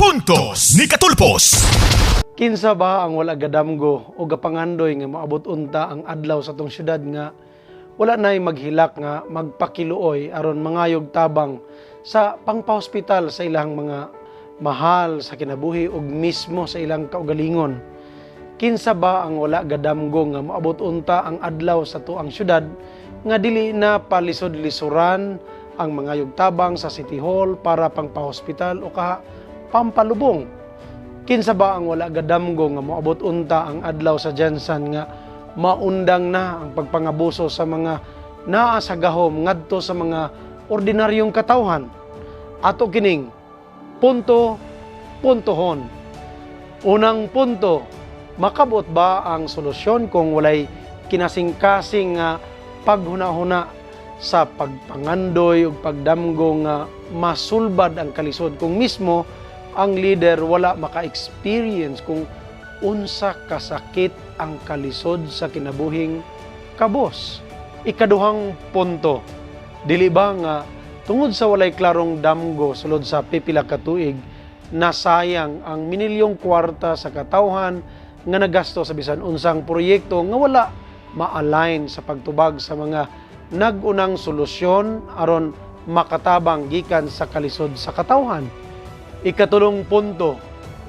Puntos ni Katulpos. Kinsa ba ang wala gadamgo o gapangandoy nga moabot unta ang adlaw sa atong syudad nga wala na'y maghilak nga magpakiluoy aron mangayog tabang sa pangpahospital sa ilang mga mahal sa kinabuhi ug mismo sa ilang kaugalingon? Kinsa ba ang wala gadamgo nga moabot unta ang adlaw sa atuang syudad nga dili na palisod-lisuran ang mangayog tabang sa City Hall para pangpahospital o kaha pampalubong? Kinsa ba ang wala gadamgo nga moabot unta ang adlaw sa GenSan nga maundang na ang pagpangabuso sa mga naa sa gahom ngadto sa mga ordinaryong katawhan? Ato kining punto puntohon. Unang punto, makabot ba ang solusyon kung walay kinasingkasing nga paghuna-huna sa pagpangandoy ug pagdamgo nga masulbad ang kalisod kung mismo ang leader wala maka-experience kung unsa kasakit ang kalisod sa kinabuhing kabos? Ikaduhang punto, dili ba nga tungod sa walay klarong damgo sulod sa pipila ka tuig, nasayang ang minilyong kwarta sa katawhan nga nagasto sa bisan unsang proyekto nga wala ma-align sa pagtubag sa mga nag-unang solusyon aron makatabang gikan sa kalisod sa katawhan? Ikatulong punto,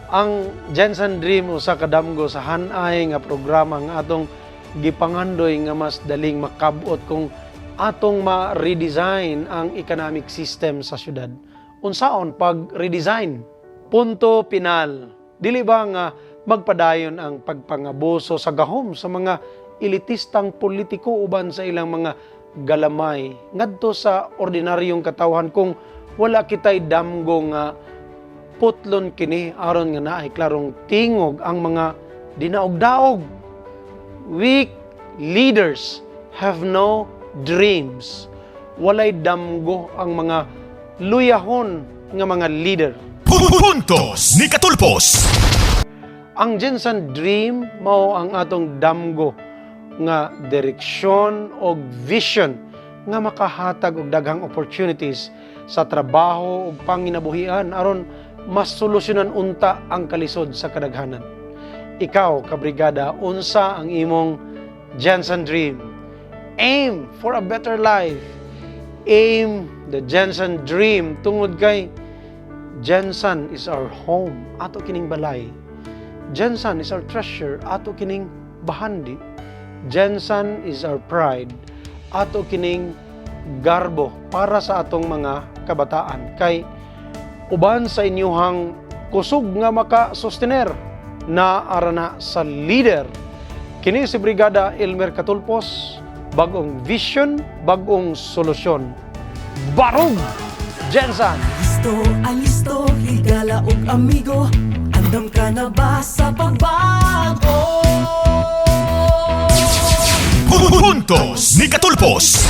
ang GenSan Dream usa ka damgo sa hanay nga programa nga atong gipangandoy nga mas daling makabot kung atong ma-redesign ang economic system sa syudad. Unsaon pag redesign? Punto pinal. Dili ba nga magpadayon ang pagpangabuso sa gahom sa mga elitistang politiko uban sa ilang mga galamay ngadto sa ordinaryong katawhan kung wala kitay damgo nga putlon kini aron nga naay klarong tingog ang mga dinaog-daog? Weak leaders have no dreams. Walay damgo ang mga luyahon nga mga leader. Puntos ni Katulpos. Ang GenSan Dream mao ang atong damgo nga direksyon o vision nga makahatag og daghang opportunities sa trabaho ug panginabuhian aron masolusyonan unta ang kalisod sa kadaghanan. Ikaw, kabrigada, unsa ang imong GenSan Dream? Aim for a better life. Aim the GenSan Dream tungod kay GenSan is our home. Ato kining balay. GenSan is our treasure. Ato kining bahandi. GenSan is our pride. Ato kining garbo para sa atong mga kabataan. Kay uban sa inyuhang kusog nga maka-sustener na arana sa leader. Kini si Brigada Elmer Katulpos, bagong vision, bagong solusyon. Barug! GenSan! Listo, alisto, higala og amigo. Andam ka na ba sa pagbago? Puntos ni Katulpos.